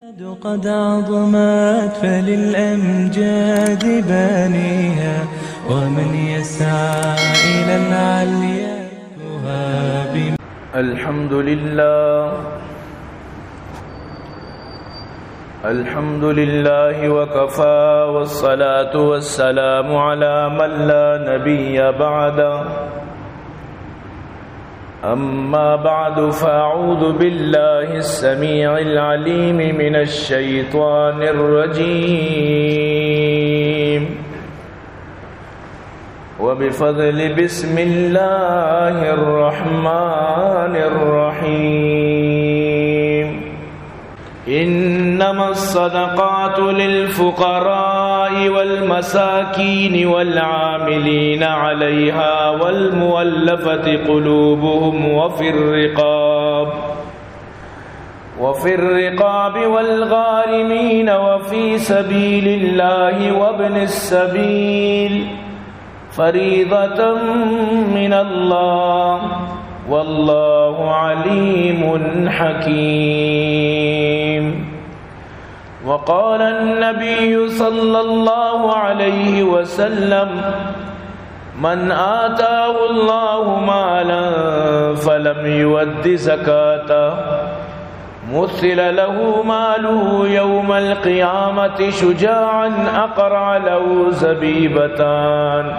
قد عظمت فللأمجاد بانيها، ومن يسعى إلى العليا يهاب. الحمد لله. الحمد لله وكفى، والصلاة والسلام على من لا نبي بعده. أما بعد، فأعوذ بالله السميع العليم من الشيطان الرجيم. وبفضل بسم الله الرحمن الرحيم. إنما الصدقات للفقراء والمساكين والعاملين عليها والمؤلفة قلوبهم وفي الرقاب، وفي الرقاب والغارمين وفي سبيل الله وابن السبيل فريضة من الله، والله عليم حكيم. وقال النبي صلى الله عليه وسلم: من آتاه الله مالا فلم يؤد زكاته مثل له ماله يوم القيامة شجاعا أقرع له زبيبتان،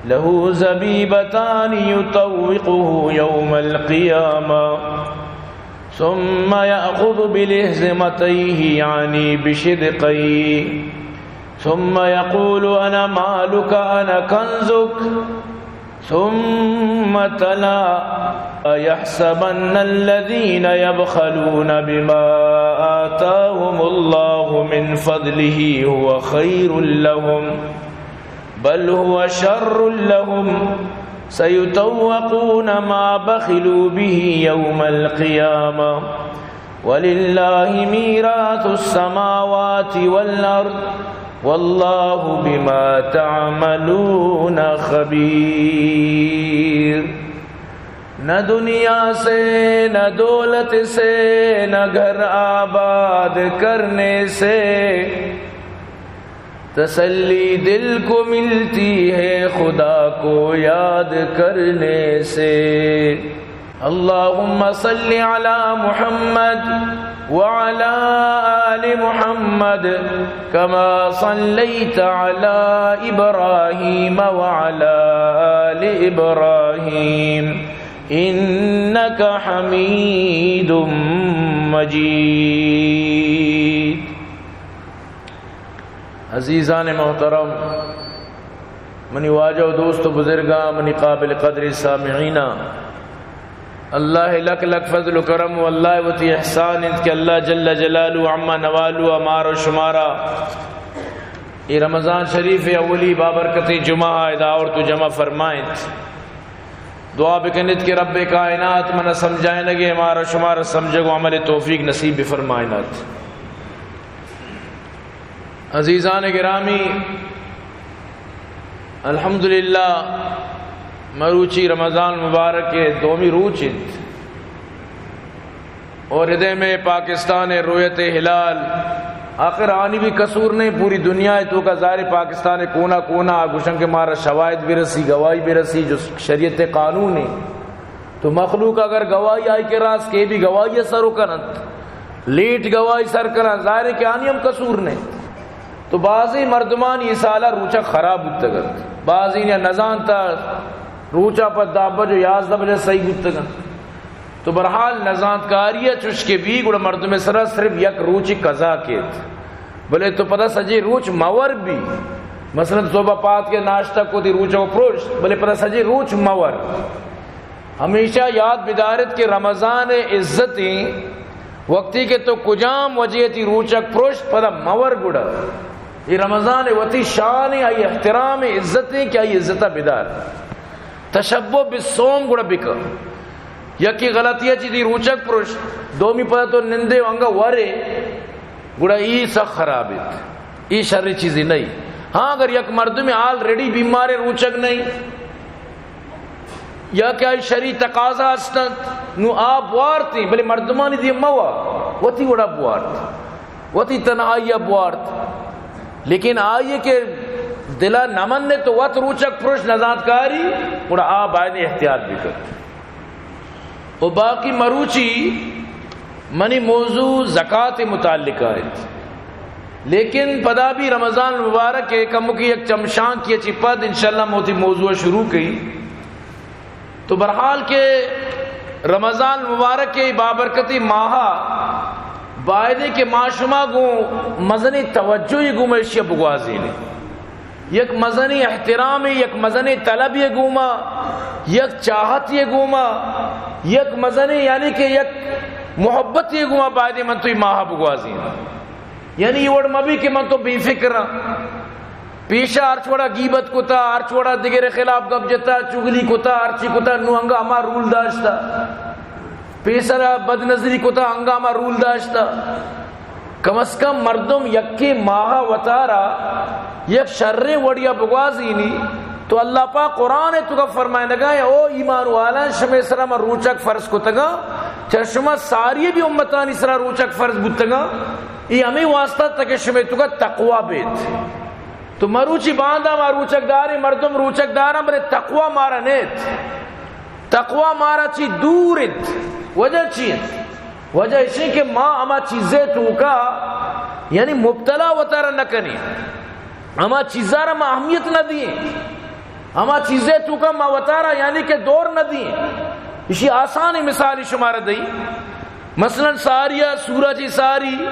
له زبيبتان يطوقه يوم القيامة، ثم يأخذ بلهزمتيه، يعني بشدقيه، ثم يقول: أنا مالك، أنا كنزك. ثم تلا: يحسبن الذين يبخلون بما آتاهم الله من فضله هو خير لهم، بل هو شر لهم، سيطوقون ما بخلوا به يوم القيامة، ولله ميراث السماوات والأرض، والله بما تعملون خبير. نہ دنیا سے، نہ دولت سے، نہ گھر آباد کرنے سے، تسلی دل کو ملتی ہے خدا کو یاد کرنے سے۔ اللهم صل على محمد وعلى آل محمد كما صليت على إبراهيم وعلى آل إبراهيم إنك حميد مجيد۔ عزیزان محترم، منی واجہ و دوست و بزرگاں، منی قابل قدر سامعیناں، اللہ لک لک فضل و کرم و اللہ وتی احسان انت کہ اللہ جل جلالہ عم نوالہ مارا و شمارا اے رمضان شریف اولی بابرکتیں جمعہ ادا آورت و جمع فرمائنت۔ دعا بکنیت کہ رب کائنات منا سمجھائینگے مارا شمارا سمجھگ و عمل توفیق نصیب بفرمائینات۔ عزیزان گرامی، الحمدللہ، مروچی رمضان مبارک ءِ دومی روچ انت اور ادے میں پاکستان ءِ رویت ہلال، آخر آنی بھی قصور نہیں، پوری دنیا ءِ توکا ظاہر پاکستان ءِ کونا کونا آ گوشن کہ مارا شواہد برسی، گواہی برسی، جو شریعت قانون ہے۔ تو مخلوق اگر گواہی آئی کہ راست کے بھی گواہی سرو کننت، لیٹ گواہی سر کنن، ظاہر ہے کہ آنی ہم قصور نہیں۔ تو بعضی مردمان یہ سالہ روچک خراب بوتگ انت، بعضی نے نزانتا روچا پہ دہ بج و یازدہ بجہ صحیح بوتگ انت۔ تو بہرحال نزانتکاری ءَ چش کہ بی گڑا مردم سرا صرف یک روچی قضا کیت، بلے تو پدا سجی روچ مور بی۔ مثلاً صبح پاد کے ناشتہ کو دی روچ و پروش، بلے پدا سجی روچ مور۔ ہمیشہ یاد بدارت کہ رمضان عزتیں وقتی کہ تو کجام وجہ تی روچک پروشت پدا مور گڑا۔ اے رمضان وتی شان ہے، آئی احترام عزتیں کہ آئی عزتہ بدار۔ تشبہ بالصوم گڑا بکن۔ یکی غلطی چی دی روچک پروشت، دومی پدا تو نندے و انگا ورے، گڑا ای سخ خراب ایت۔ ای شر چیزی نہیں۔ ہاں، اگر یک مردم آلریڈی بیمار روچک نہیں، یا کہ آئی شری تقاضا استنت، نو آپ وارتی، بلے مردمانی دی موا۔ وتی وڑا بوارت، وتی تنہائی ءَ بوارت، لیکن آئی کہ دل ءَ نہ منت تو وت روچگ پروش نزانت کاری، گڑا آ باید احتیاط بکنت۔ و باقی مروچی منی موضوع زکات متعلقہ انت، لیکن پدا بھی رمضان مبارک ءِ کمکی یک چمشانکی ءَ چہ پد انشاءاللہ من وتی موضوع شروع کئی۔ تو بہرحال کہ رمضان مبارک ءِ بابرکتی ماہ ءَ بایدیں کہ ما شما گوں مزنیں توجہ ءِ گوما ایشی ءَ بگوازینیں۔ یک مزنیں احترامے، یک مزنیں طلبے گوما، یک چاہتے گوما، یک مزنیں، یعنی کہ یک محبتے گوما بایدیں من تو اے ماہ ءَ بگوازیناں۔ یعنی اے وڑ مہ بی کہ من تو بے فکر آں۔ پیشا ہرچ وڑا گیبت کتا، ہرچ وڑا دگرے خلاف گپ جتا، چگلی کتا، ہرچی کتا، نوں انگا ہما رول داشتا۔ پیسرا بدنظری کتا، انگا ہما رول داشتا۔ کم از کم مردم یکے ماہ ءَ وتارا یک شریں وڑیا بگوازینی، تو اللہ پاک قرآن ءِ توکا فرمائینگا ایں، او ایمان والاں، شمے سرا من روچگ فرض کتگاں، چہ شما ساری بھی امتانی سرا روچگ فرض بوتگاں، اے ہمے واسطہ تاکہ شمے توکا تقوی بیت۔ تو مروچی باندا ما روچگ داریں، مردم روچگ داراں، بلے تقوی مارا نیت۔ تقوی مارا چی دور انت۔ وجہ چی انت؟ وجہ اشی کہ ما ہما چیزے توکا یعنی مبتلا وتارا نہ کنیں، ہما چیزارا ما اہمیت نہ دیں، ہما چیزے توکا ما وتارا یعنی کہ دور نہ دیں۔ اشی آسانی مثالی شمارا دئی۔ مثلاً ساری ءَ سورا چی ساری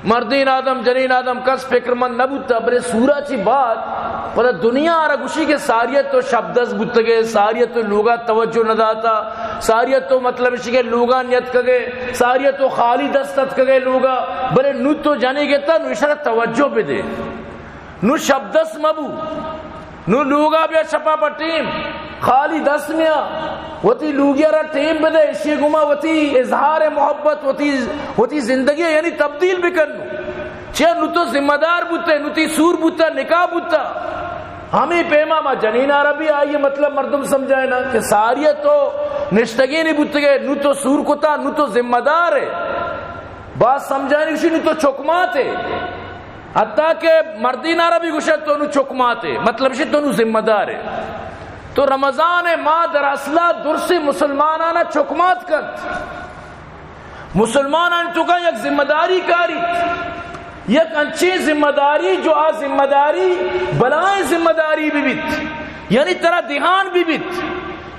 مردین آدم، جنین آدم کس فکرمند نہ بوتا، بلے سورا چی بعد پدا دنیا آرا گوشی کہ ساری ءَ تو شپ دست بوتگے، ساری ءَ تو لوگا توجہ نہ داتا، ساری ءَ تو مطلب اشی کہ لوگا نیتکگے، ساری ءَ تو خالی دست اتکگے لوگا، بلے نوں تو جنے گتا، نوں اشرا توجہ بدے۔ نوں شپ دست مبو، نوں لوگا بیا شپا پہ ٹیم، خالی دست میا، وتی لوگیا را ٹیم بدے، اشی گوما وتی اظہار محبت، وتی، وتی زندگی یعنی تبدیل بکن۔ چیا نوں تو ذمہ دار بوتے، نوں تی سور بوتا، نکاح بوتا۔ ہمے پیما ما جنینا را بھی آئی مطلب مردم سمجھائے نا کہ ساری ءَ تو نشتگی نہیں بوتگے، نوں تو سور کتا، نوں تو ذمہ دار ہے۔ باز سمجھائے نہیں، نوں تو چکمات ہے۔ حتیٰ کہ مردین آرا بھی گوشت تو نوں چکمات ہے، مطلب شی تو نوں ذمہ دار ہے۔ تو رمضان ماہ در اصلا درسی مسلمانانا چکمات کنت۔ مسلمانان توکا یک ذمہ داری کاری، یک انچیں ذمہ داری جو آ ذمہ داری بلائیں ذمہ داری بھی بیت، یعنی ترا دھیان بھی بیت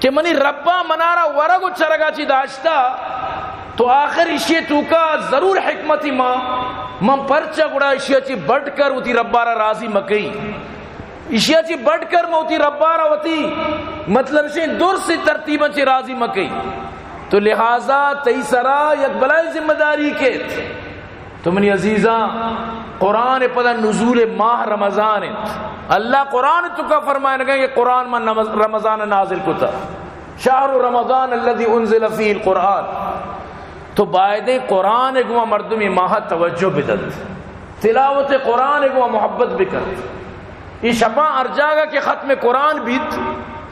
کہ منی ربا منارا ورگ و چرگا چی داشتا، تو آخر اشی توکا ضرور حکمتی ما، من پرچا گڑا اشی چی بڑھ کر وتی ربا را راضی مکئی، اشی چی بڑھ کر من وتی ربا را وتی مطلب شی درس ترتیبا چی راضی مکئی۔ تو لہذا تئی سرا یک بلائیں ذمہ داری کیت۔ تو منی عزیزاں، قرآن پدا نزول ماہ رمضان انت۔ اللہ قرآن توکا فرمائنگا کہ قرآن من نمز-، رمضان نازل کتا۔ شہر رمضان الذي انزل فيه القرآن۔ تو بایدیں قرآن گوما مردم اے ماہ توجہ بدنت۔ تلاوت قرآن گوما محبت بکنت۔ اے شپاں ہر جاگہ کہ ختم قرآن بیت،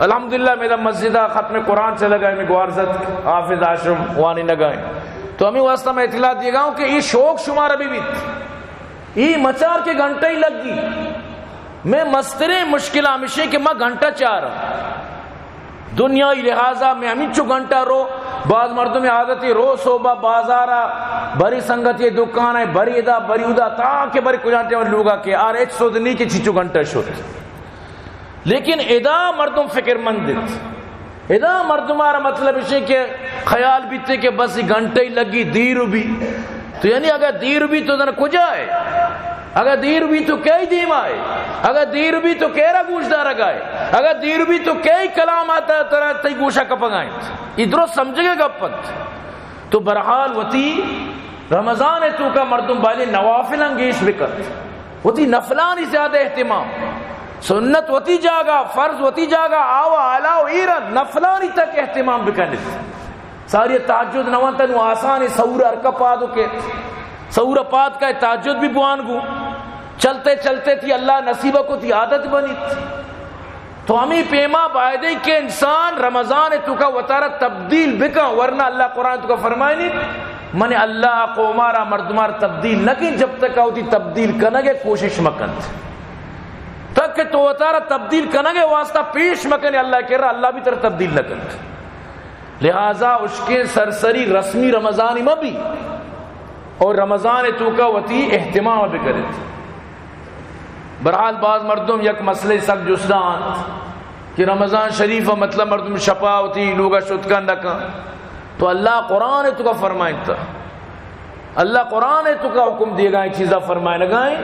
الحمدللہ میرا مسجد ختم قرآن چلگا ہے، میں گوارزت حافظ ہاشم وانی نگائیں۔ تو ہمیں واسطہ میں اطلاع دیگا ہوں کہ اے شوق شمارا بھی بیت۔ اے مچار کے گھنٹہ ہی لگ گی۔ میں مستریں مشکل ہمیشہ کہ میں گھنٹہ چار ہوں۔ دنیائی لحاظا میں ہمینچو گھنٹہ رو، باز مردم عادتی رو صوبہ بازارا بری سنگتی دکان ہے، بری ادا، بری ادا، تاکہ بری کجا ٹیم لوگا کہ آر ایچ سود نہیں کہ چیچو گھنٹہ شد۔ لیکن ادا مردم فکر مند انت۔ ادا مردم آرا مطلب اسے کہ خیال بیتے کہ بس یہ گھنٹہ ہی لگی دیر بھی۔ تو یعنی اگر دیر بھی تو دن کجا ہے؟ اگر دیر بھی تو کئی دیما ہے؟ اگر دیر بھی تو کیرا گوش دارگا ہے؟ اگر دیر بھی تو کئی کلام آتا ترا تئی گوشا کپگا انت؟ یہ درست سمجھگے گپ انت۔ تو برحال وتی رمضان توکا مردم بالی نوافل انگیش بکت، وتی نفلانی زیادہ اہتمام۔ سنت وتی جاگہ، فرض وتی جاگہ، آو آلا و ایرا نفلانی تک اہتمام بکنت۔ ساری تہجد نہ وانتا نو آسان ہے، سحور ہر کا پاد کے۔ سحور پاد کا تہجد بھی بوان گو۔ چلتے چلتے تھی اللہ نصیب کو تھی عادت بنیت۔ تو ہمیں پیما بایدیں کہ انسان رمضان توکا وتارا تبدیل بکن، ورنہ اللہ قرآن توکا فرمائنی، من اللہ قومارا مردمار تبدیل نہ کن جب تک وتی تبدیل کنگ ءِ کوشش مکنت۔ تک کہ تو وتارا تبدیل کنگ ءِ واسطہ پیش مکنے اللہ کرا، اللہ بھی ترا تبدیل نہ کنت۔ لہذا اشکیں سرسری رسمی رمضانی مہ بی اور رمضان توکا وتی اہتمام بکنت۔ بہرحال باز مردم یک مسئلہ سک جستا انت کہ رمضان شریف ءَ مطلب مردم شپا وتی لوگا شت کن نہ کن۔ تو اللہ قرآن توکا فرمائنتا، اللہ قرآن توکا حکم دیگا ایں، چیزا فرمائنگا ایں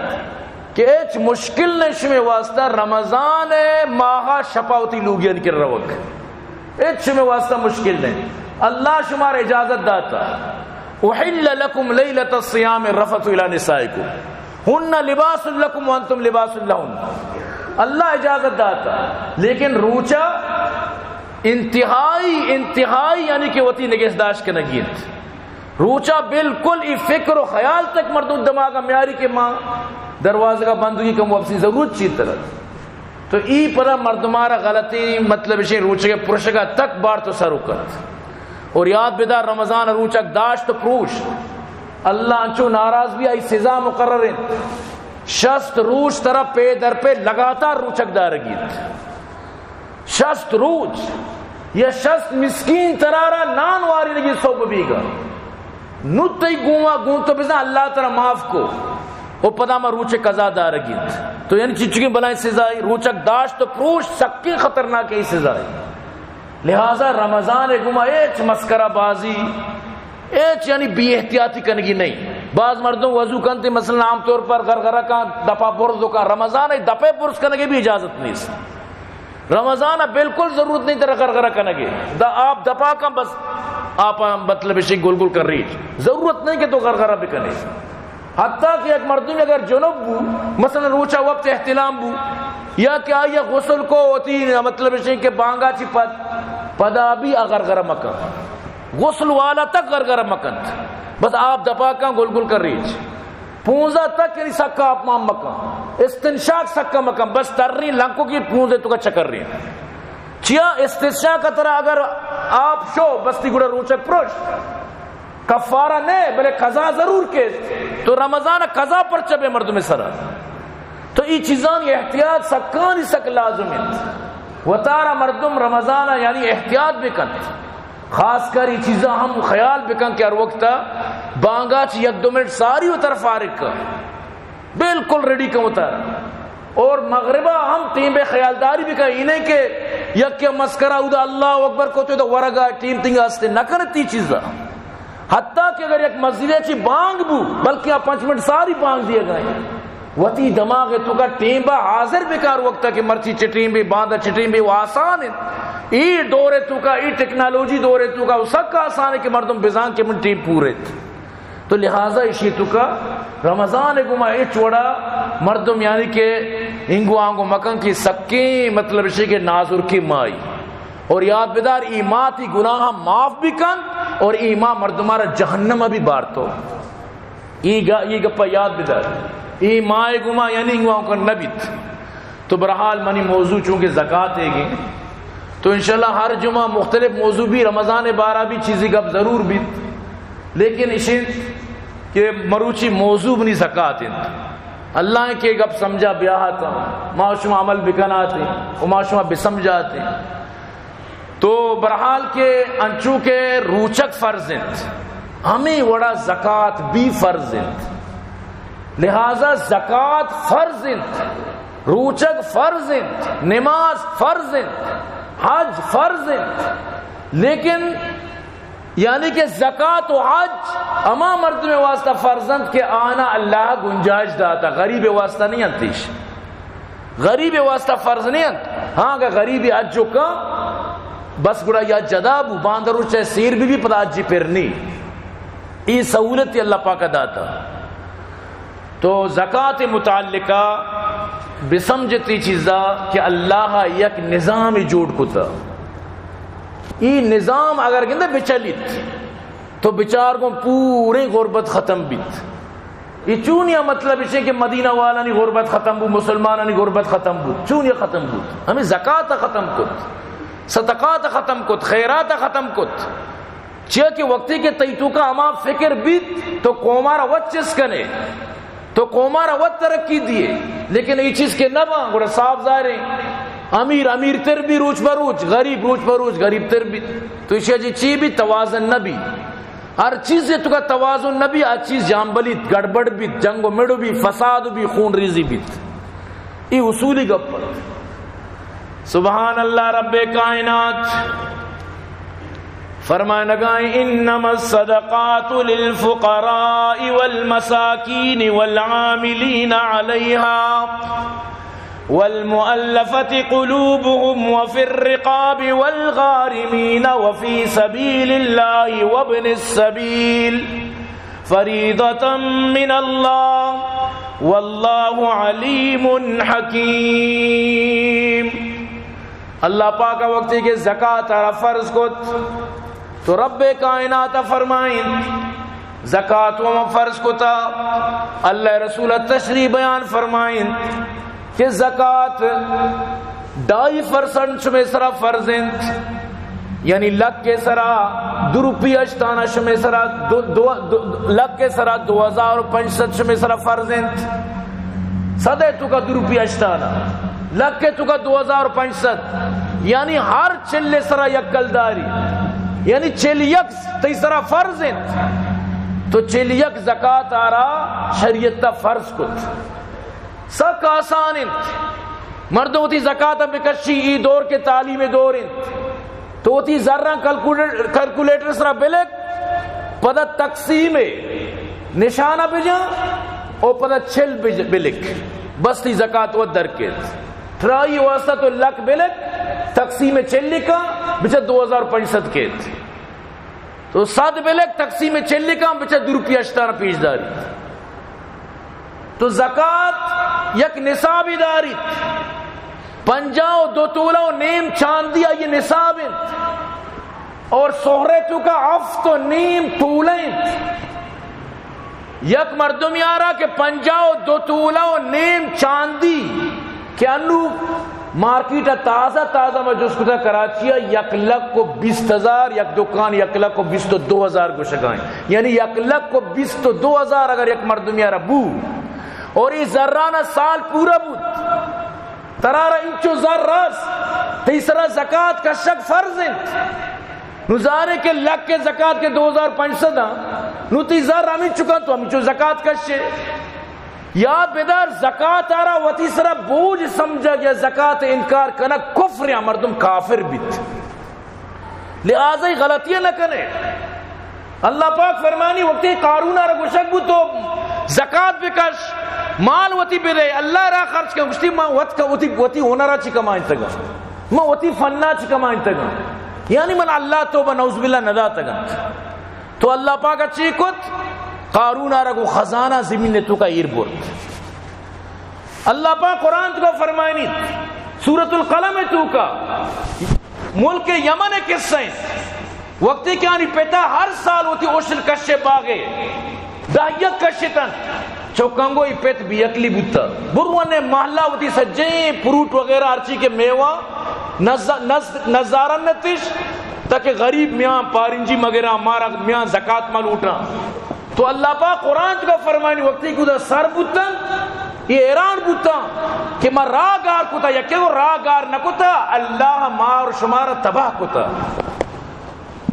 کہ ہچ مشکل نہ شمے واسطہ رمضان ماہ شپا وتی لوگیانی کرا روگ۔ ہچ شمے واسطہ مشکل نہیں۔ اللہ شمار اجازت داتا، احل لکم لیلۃ الصیام الرفث الی نسائکم، ہن لباس لکم وانتم لباس لہن۔ اللہ اجازت داتا، لیکن روچا انتہائی، انتہائی یعنی کہ وتی نگہداشت کنگی انت۔ روچا بالکل ای فکر و خیال تک مردم دماغا میاری کہ ما دروازگا بندگی کم، واپسی ضرورت چی ترت۔ تو ای پدا مردمارا غلطیں مطلب اشیں روچگ پرشگا تک بارت و سر کنت۔ اور یاد بدار، رمضان روچک داشت و پروش، اللہ انچو ناراض بی، آئی سزا مقرر انت۔ شست روچ ترا پے در پے لگاتار روچک دارگی انت۔ شست روچ یا شست مسکین ترارا نان وارینگی صبح بیگا۔ نو تئی گوما گون تو بزن اللہ ترا معاف کو، او پدا ما روچ قضا دارگی انت۔ تو یعنی چچگیں بلائیں سزائی، روچک داشت و پروش سکیں خطرناکیں سزائی۔ لہذا رمضان گوما ہچ مسکرہ بازی، ہچ یعنی بے احتیاطی کنگی نہیں۔ باز مردم وضو کنتے، مثلاً عام طور پر غرغرہ کن، دپا برز کن، رمضان دپے برز کنگے بھی اجازت نیست۔ رمضان ءَ بالکل ضرورت نہیں ترا غرغرہ کنگے۔ دا آپ دپا کن بس، آپ مطلب اشی گل گل کن ریچ۔ ضرورت نہیں کہ تو غرغرہ بکنے۔ حتیٰ کہ یک مردم اگر جنب بو، مثلاً روچا وقت احتلام بو، یا کہ آئی غسل کو ہوتی، مطلب اشی کہ بانگا چی پد، پدا بھی آ غرغرہ مکن۔ غسل والا تک غرغرہ مکن۔ بس آپ دپا کن گل گل کن ریچ۔ پونزدہ تک یعنی سکا آپ مان مکن، استنشاق سکا مکن، بس ترین لنکو کی پونزدہ توکا چکر رین۔ چیا استنشاق ترا اگر آپ شو، بس تی گڑا روچک پروش، کفارہ نہ، بلے قضا ضرور کے۔ تو رمضان قضا پرچہ بے مردم سرا؟ تو ای چیزانی احتیاط سکانی سک لازم انت۔ وتارا مردم رمضان یعنی احتیاط بکنت۔ خاص کر ای چیزاں ہم خیال بکن کہ ہر وقت بانگا چی یک دو منٹ ساری وتر فارغ کن، بالکل ریڈی کن وتر۔ اور مغربا ہم ٹیم بے خیالداری بکن، ای نہیں کہ یک مسکرا اودا اللہ اکبر کو تو ورگا ٹیم تنگا استے نہ کنت ای چیزا۔ حتیٰ کہ اگر یک مسجد چی بانگ بو، بلکہ آ پنچ منٹ ساری بانگ دیگا۔ وتی دماغ توکا ٹیم با حاضر بکار وقتا کہ مرچی چٹیں بے، باندا چٹیں بے، وہ آسان ہے۔ ای دور توکا، ای ٹیکنالوجی دور توکا، وہ سک آسان ہے کہ مردم بزان کہ من ٹیم پورت۔ تو لہذا اشی توکا رمضان گما اچ وڑا مردم یعنی کہ انگو آنگو مکن کہ سکیں مطلب اشی کہ نازرکی مائی۔ اور یاد بدار، ای ماتی گناہ معاف بھی کن اور ای ماہ مردمارا جہنم بھی بارتو۔ ای گا، ای گپا یاد بدار۔ ای ماہ گما یعنی انگو آنکو نبیت۔ تو بہرحال منی موضوع چونکہ زکات ہے گی، تو انشاءاللہ ہر جمعہ مختلف موضوع بھی، رمضان بارہ بھی چیزی گپ ضرور بیت، لیکن اشین کہ مروچی موضوع منی زکات انت۔ اللہ کہ گپ سمجھا بیاہت، ما شما عمل بکنات و ما شما بسمجھات۔ تو بہرحال کہ انچو کہ روچک فرض انت، ہمیں وڑا زکات بھی فرض انت۔ لہذا زکات فرض انت، روچک فرض انت، نماز فرض انت، حج فرض انت، لیکن یعنی کہ زکات و حج ہما مردم واسطہ فرض انت کہ آنا اللہ گنجائش داتا، غریب واسطہ نہیں انتیش۔ غریب واسطہ فرض نہیں انت۔ ہاں، اگر غریب حج کا بس گڑا یا جدا بو، باندرو چاہے سیر بھی بھی پدا حج پر نہیں۔ ای سہولت اللہ پاک داتا۔ تو زکات متعلقہ بسمجھتی چیزا کہ اللہ یک نظام جوڑ کتا۔ ای نظام اگر گندے بچلیت تو بچار گوں پورے غربت ختم بیت۔ ای چونیا مطلب اسے کہ مدینہ والانی غربت ختم بو، مسلمانانی غربت ختم بو، چونیا ختم بو؟ ہمیں زکات ختم کت، صدقات ختم کت، خیرات ختم کت۔ چیا کہ وقتی کہ تئی توکا ہما فکر بیت، تو قومارا وت چست کنے، تو قومارا وت ترقی دیے۔ لیکن اے چیز کہ نہ باں، گڑا صاف ظاہر ایں، امیر امیر تر بی روچ بہ روچ، غریب روچ بہ روچ غریب تر بی۔ تو ایشی ءَ چی بی؟ توازن نہ بی۔ ہر چیز ءِ توکا توازن نہ بی، آ چیز جامبلیت، گڑبڑ بیت، جنگ و مڑ بی، فساد بی، خون ریزی بیت۔ اے اصولی گپ انت۔ سبحان اللہ، رب کائنات فرمائنگائیں، انما الصدقات للفقراء والمساکین والعاملین علیہا والمؤلفة قلوبهم وفي الرقاب والغارمين وفي سبيل الله وابن السبيل فريضة من الله والله عليم حكيم۔ اللہ پاک وقتی کہ زکات را فرض کت، تو رب کائنات فرمائیں، زکات و فرض کتا۔ اللہ رسول تشریح بیان فرمائیں کہ زکات ڈائی پرسنٹ شمے سرا فرض انت، یعنی لکھ کے سرا دو روپی اشتانا شمے سرا دو، دو، دو، لکھ کے سرا دو ہزار و پنچ سد شمے سرا فرض انت۔ سد ءِ توکا دو روپی اشتانا، لکھ ءِ توکا دو ہزار و پنچ سد، یعنی ہر چل ءِ سرا یک کلداری، یعنی چل یک تئی سرا فرض انت، تو چل یک زکات آرا شریعت فرض کت۔ سک آسان انت۔ مردم وتی زکات بکشی، ای دور کے تعلیم دور انت۔ تو وتی زراں کیلکولیٹر، کیلکولیٹر سرا بلک، پدا تقسیم نشانہ بجا، او پدا چل بج-، بلک۔ بس تی زکات و در کیت۔ ترائی واسطہ تو لک بلک، تقسیم چل لکا، بچا دو ہزار پنچ سد کیت۔ تو سد بلک تقسیم چل کن، بچہ دو روپیہ اشتارا پیش داری۔ تو زکات یک نصابی داریت، پنجاہ و دو تولہ و نیم چاندی آئی نصاب انت، اور سہرے توکا ہفت و نیم تولہ انت۔ یک مردمی آرا کہ پنجاہ و دو تولہ و نیم چاندی کہ انو مارکیٹ ء تازہ تازہ ما جست کتا کراچی ء یک لکھ و بیست ہزار، یک دکان یک لکھ و بیست و دو ہزار گوشگائیں، یعنی یک لکھ و بیست و دو ہزار اگر یک مردمی آرا بو اور ای زرانا سال پورا بوت، ترارا انچو زر راست، تئی سرا زکات کشگ فرض انت۔ نو زارے کہ لکھ زکات کے دو ہزار پنچ سد ہاں، نو تئی زر ہمیں چکا تو ہمیں چو زکات کشے۔ یاد بدار، زکات آرا وتی سرا بوجھ سمجھگ یا زکات انکار کنگ کفر یا مردم کافر بیت۔ لہذا ای غلطی نہ کنے۔ اللہ پاک فرمانی وقتی قارون آرا گوشگ بو تو زکات بکش، مال وتی بدے، اللہ را خرچ کن، گوشتی ما وت کا وتی، وتی ہنرا چی کمائنتگا، ما وتی فنا چی کمائنتگا، یعنی من اللہ توبہ نعوذ باللہ نداتگا۔ تو اللہ پاک چی کت؟ قارون آرا گو خزانہ زمین تو کا ایر برد۔ اللہ پاک قرآن تو کا فرمائنی، سورۃ القلم تو کا، ملک یمن قصہ ہے۔ وقتی کہ آنی پتا ہر سال ہوتی اوشل کشے باغے، دہ یک کشتن، چوکانگو ای پت بیکلی بوتا۔ برونے محلہ ہوتی سجیں فروٹ وغیرہ ہرچی کے میوہ نز-، نز-، نزارن نتش، تاکہ غریب میاں پارنجی مگراں، مارا میاں زکات ما لوٹاں۔ تو اللہ پاک قرآن تو کا فرمانی وقتی کدا سر بوتن، یہ حیران بوتن کہ ما راہ گار کتا، یکے کو راہ گار نہ کتا، اللہ ما اور شمارا تباہ کتا۔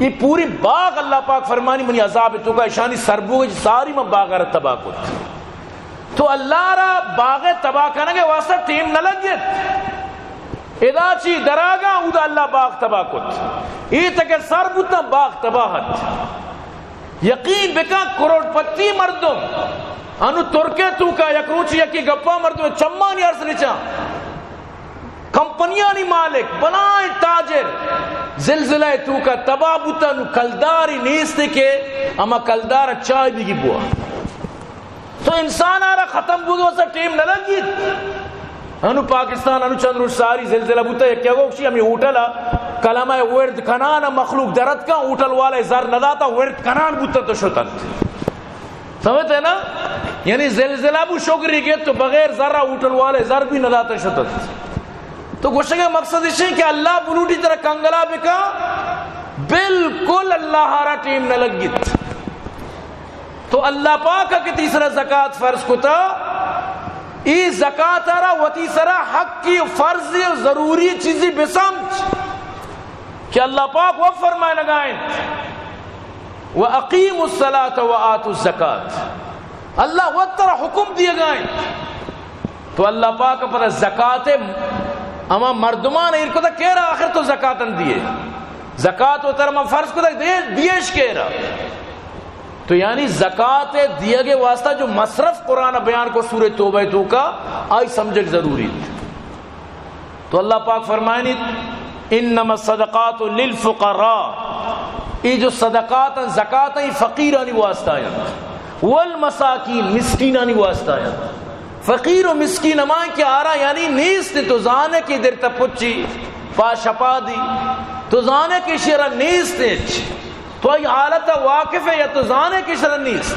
یہ پوری باغ اللہ پاک فرمانی منی عذاب تو کا اشانی سر بو ساری من باغ را تباہ کت۔ تو اللہ را باغ تباہ کنگے واسطہ ٹیم نہ لگیت۔ ادا چی دراگا اودا اللہ باغ تباہ کت۔ اے تک سر بوتن باغ تباہ ات۔ یقین بکن کروڑ پتی مردم انو ترکے توکا یک روچی یکی گپا مردم چمانی ارس نچا۔ کمپنیانی مالک، بلائیں تاجر، زلزلہ توکا تباہ بوتا، نو کلداری نیست کہ اما کلدار چائے بگی بوا۔ تو انسان آرا ختم بوگے واسطہ ٹیم نہ لگیت۔ انو پاکستان انو چند روچ ساری زلزلہ بوتا، یکی گوشی ہمیں ہوٹل کلمہ ورد کنان مخلوق درت کا، ہوٹل والے زر نہ داتا، ورد کنان بوتا تو شتن۔ سمجھتے نا؟ یعنی زلزلہ بو شکری گیت تو بغیر زر ہوٹل والے زر بھی نہ داتا شتت۔ تو گوشگے مقصد اش کہ اللہ بلوٹی طرح کنگلا بکا، بالکل اللہ را ٹیم نہ لگیت۔ تو اللہ پاک کہ تئی سرا زکات فرض کتا، ای زکات را وتی سرا حقی و فرضی و ضروری چیزی بسمجھ کہ اللہ پاک وت فرمائنگا انت، وَأَقِيمُوا الصَّلَاةَ وَآتُوا الزَّكَاةَ۔ اللہ وت ترا حکم دیگا انت۔ تو اللہ پاک پدا زکات ہما مردمان ایر کتا کہ را آخر تو زکات دیے۔ زکات و ترا من فرض کتا دے، دیش کہ را۔ تو یعنی زکات دیگے واسطہ جو مصرف قرآن بیان کو سورہ توبہ توکا، آئی سمجھگ ضروری۔ تو اللہ پاک فرمائنیت، انما الصدقات للفقراء، ای جو صدقات ہیں، زکات ہیں، فقیرانی واسطہ ہیں، والمساکین، مسکینانی واسطہ ہیں۔ فقیر و مسکین ہمائیں کہ آرا یعنی نیست، تو زانے کہ در تپچی پا شپا دی، تو زانے کہ شرا نیست ہچ، تو ای حالت واقف ہے یا تو زانے کہ شرا نیست۔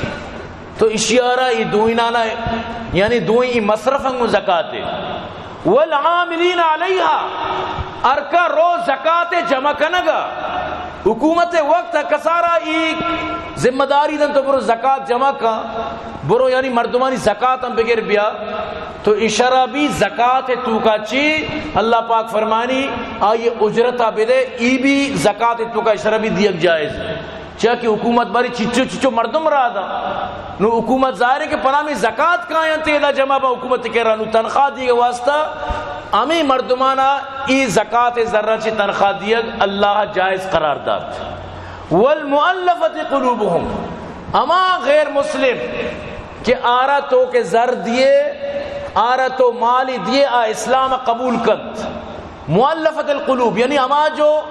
تو اشیارا ای دوئینانا، یعنی دوئیں ای مصرف انگو زکاتے۔ والعاملین علیہا، ارکا رو زکات جمع کنگا۔ حکومت وقت کسارا ای ذمہ داری دن تو برو زکات جمع کن، برو یعنی مردمانی زکات ہم بگر بیا۔ تو اشرا بھی زکات توکا چی اللہ پاک فرمانی، آئی اجرتا بدے، ای بھی زکات توکا اشرا بھی دیگ جائز۔ چیا کہ حکومت باری چچو چچو مردم را دا۔ نو حکومت ظاہر ہے کہ پنامی زکات کایاں تیدا جمع با حکومت کرا، نو تنخواہ دیگ واسطہ ہمیں مردمانا ای زکات ذرہ چی تنخواہ دیگ اللہ جائز قرار دات۔ والمؤلفة قلوبهم، اما غیر مسلم کہ آرا تو کہ زر دیے، آرا تو مالی دیے، آ اسلام قبول کنت۔ مؤلفة القلوب، یعنی ہما جو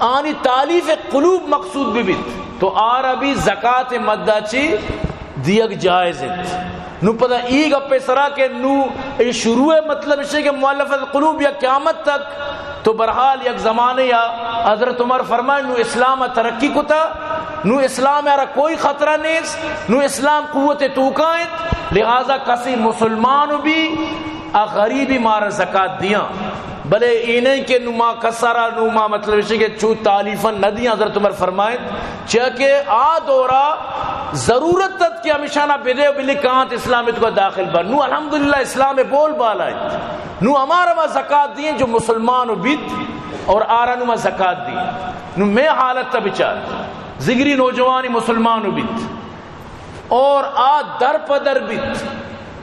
آنی تالیف قلوب مقصود بہ بیت، تو آرا بھی زکات مدا چی دیگ جائز انت۔ نو پدا ای گپ سرا کہ نو ای شروع مطلب اشے کہ مؤلفة القلوب یا قیامت تک، تو برحال یک زمانے یا حضرت عمر فرمائے، نو اسلام ترقی کتا، نو اسلام را کوئی خطرہ نیست، نو اسلام قوت توکا انت، لہذا کسی مسلمان بھی آ غریبی مارا زکات دیاں۔ بلے اے نہیں کہ نو ما کسارا نو ما مطلب اشی کہ چو تالیفا نہ دیاں، حضرت عمر فرمائیں، چیا کہ آ دورا ضرورت ات کہ ہمیشانا بدے و بلی کانت اسلام تو داخل بر۔ نو الحمدللہ اسلام بول بالا ہے۔ نو ہمارا ما زکات دیے جو مسلمان و بیت اور آرا نو ما زکات دیے۔ نو میں حالت تا بچار، زگری نوجوانی مسلمان و بیت۔ اور آ در پہ در بیت۔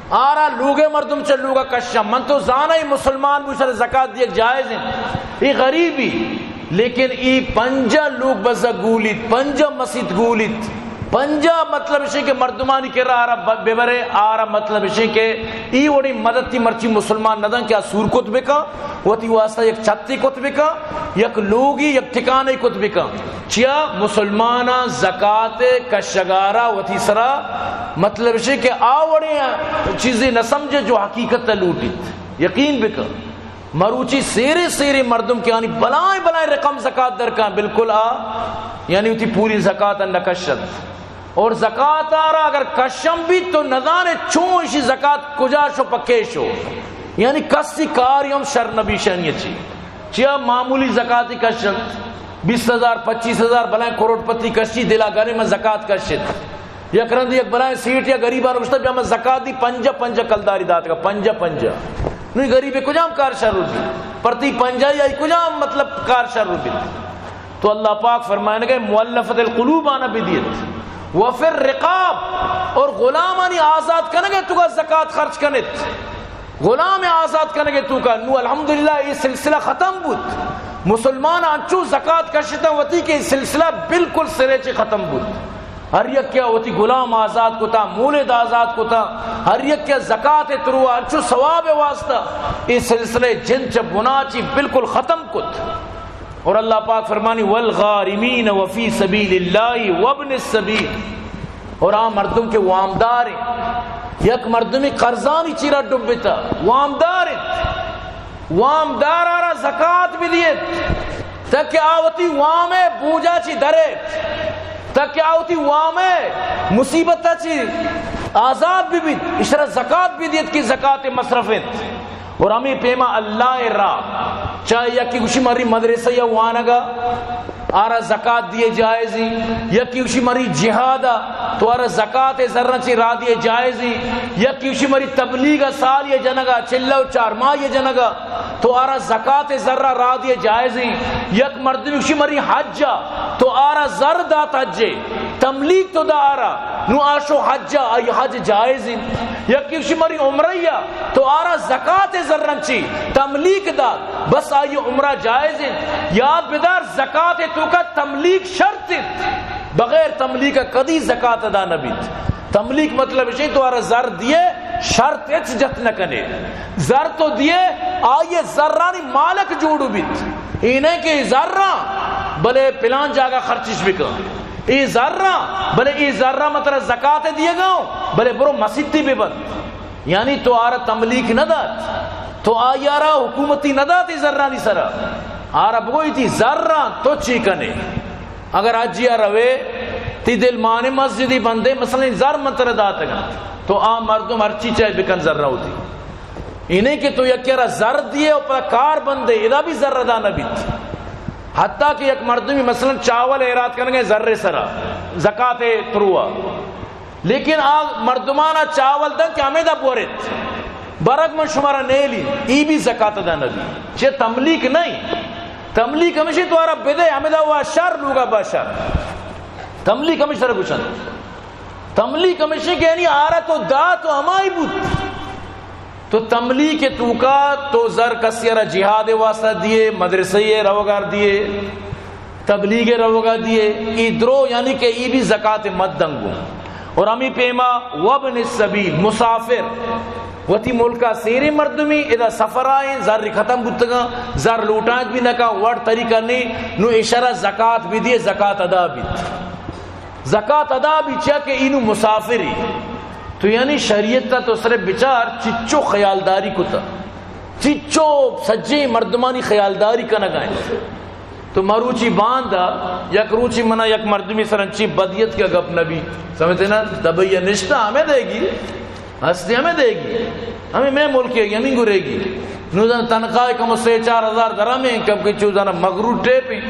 آرا لوگے مردم چہ لوگا کشاں۔ من تو زاناں ای مسلمان بو، سر زکات دیگ جائز انت۔ ای غریبی، لیکن ای پنجاہ لوگ بزگ گولیت، پنجاہ مسیت گولیت، پنجاہ مطلب اشی کہ مردمانی کرا آرا ب-، ببرے، آرا مطلب اشی کہ ای وڑی مدد تی مرچی مسلمان ندن کہ آ سور کت بکا۔ وتی واسطہ یک چھتے کت بکن، یک لوگی، یک ٹھکانے کت بکن۔ چیا؟ مسلماناں زکات کشگارا وتی سرا، مطلب اشی کہ آ وڑیں چیزے نہ سمجھے جو حقیقت لوٹیت۔ یقین بکن، مروچی سیرے سیرے مردم کہ آنی بلائیں بلائیں رقم زکات درکاں، بالکل آ یعنی وتی پوری زکات نہ کشت۔ اور زکات آرا اگر کشم بیت تو نزانے چون اشی زکات کجا شو پکے شو۔ یعنی کسی کاری ہم شر نبی شانی چی۔ چیا معمولی زکاتی کشن، بیست ہزار، پچیس ہزار، بلائیں کروڑ پتی کشی، دلا گرے من زکات کشت۔ یک رند یک بلائیں سیٹ یا غریبان گشتا بیا من زکات دی، پنجا پنجا کلداری داتگا، پنجا پنجا۔ نوی غریب کجام کار شر بی؟ پرتی پنجا یا کجام مطلب کار شر بی؟ تو اللہ پاک فرمائنگے مؤلفۃ القلوب آنا بدیت، وفی الرقاب، اور غلامانی آزاد کنگے توکا زکات خرچ کنت۔ غلام آزاد کنگے توکا نو الحمدللہ ای سلسلہ ختم بوت۔ مسلمان انچو زکات کشتن وتی کہ ای سلسلہ بالکل سرے چے ختم بوت۔ ہر یک کیا وتی غلام آزاد کتا، مولد آزاد کتا، ہر یک کیا زکات تروا انچو ثواب واسطہ ای سلسلہ جن چہ بنا چی بالکل ختم کت۔ اور اللہ پاک فرمانی، والغارمین وفی سبیل اللہ وابن السبیل، اور آ مردم کہ وامدار ہیں، یک مردمی قرضانی چیرا ڈبتا، وامدار ہیں، وامدار آرا زکات بدیت تاکہ آ وتی وامے بوجا چی دریت، تاکہ آ وتی وامے مصیبتا چی آزاد ببیت، اشرا زکات بدیت کہ زکات مصرف انت۔ اور ہمیں پیما اللہ راہ، چاہے یکی گوشی مری مدرسہ یا وانگا، آرا زکات دیے جائز ہیں۔ یکی گوشی مری جہاد ءَ، تو آرا زکات زراں چی را دیے جائز ہیں۔ یکی گوشی مری تبلیغ ءَ سال یہ جنگا، چلہ و چار ماہ یہ جنگا، تو آرا زکات زر را دیے جائز ہیں۔ یک مردمی گوشی مری حج ءَ، تو آرا زر دات حج ءَ، تملیک تو دا آرا، نو آشو حج ءَ، آئی حج جائز ہیں۔ یکی گوشی مری عمرہ ءَ، تو آرا زکات زراں چی تملیک دات، بس آئی عمرہ جائز ہیں۔ یاد بدار، زکات توکا تملیک شرط انت، بغیر تملیک کدی زکات ادا نہ بیت۔ تملیک مطلب اش انت تو آرا زر دیے، شرط اچ جت نہ کنے، زر تو دیے، آئی زرانی مالک جوڑ بیت۔ اے نہ کہ زراں بلے پلان جاگہ خرچش بکن، اے زراں بلے اے زراں من ترا زکات دیگا ہوں، بلے برو مسیتی ببند۔ یعنی تو آرا تملیک نہ دات، تو آئی آرا حکومتی نہ دات اے زرانی سرا۔ آرا بگوئی تئی زراں تو چی کنے؟ اگر حجی ءَ روے، تئی دل مانے مسجدی بندے، مثلاً زر من ترا داتگاں، تو آ مردم ہرچی چاہے بکن زراں ہوتی۔ اے نہ کہ تو یکی را زر دیے و پدا کار بندے، ادا بھی زر ادا نہ بیت۔ حتیٰ کہ یک مردمی مثلاً چاول ایراد کنگے زر سرا، زکات تروا، لیکن آ مردمانا چاول دن کہ ہمیدا بورت، برگ من شمارا نیلی، ای بھی زکات ادا نہ بی۔ چہ تملیک نہیں۔ تملیک ہمیشہ تو آرا بدے، ہمیدا وا شر، لوگا با شر۔ تملیک ہمیشہ سر گوشن۔ تملیک ہمیشہ کہ یعنی آرا تو دا تو ہمائی بود۔ تو تملیک توکا تو زر کسی را جہاد واسطہ دیے، مدرسے روگار دیے، تبلیغ روگا دیے، ای درو یعنی کہ ای بھی زکات مد دنگو۔ اور ہمی پیما وابن السبیل، مسافر، وتی ملکا سیریں مردمی ادا سفر آئیں، زر ختم بوتگاں، زر لوٹائیں بھی نکا، وڑ طریقہ نہیں، نو اشرا زکات بھی دیے، زکات ادا بیت۔ زکات ادا بی، چیا کہ اینو مسافری۔ تو یعنی شریعت تا تو صرف بچار چچو خیالداری کتا، چچو سجیں مردمانی خیالداری کنگائیں۔ تو مروچی باندا یک روچی منا یک مردمی سر انچی بدیت کہ گپ نبی، سمجھتے نا، دبئی نشتا ہمیں دے گی، ہستی ہمیں دے گی، ہمیں میں ملک ہے، ہمیں گرے گی۔ نو زن تنخواہ کم سے چار ہزار درہم ہیں، کم کے چو زن مغرور ٹیپ ہیں۔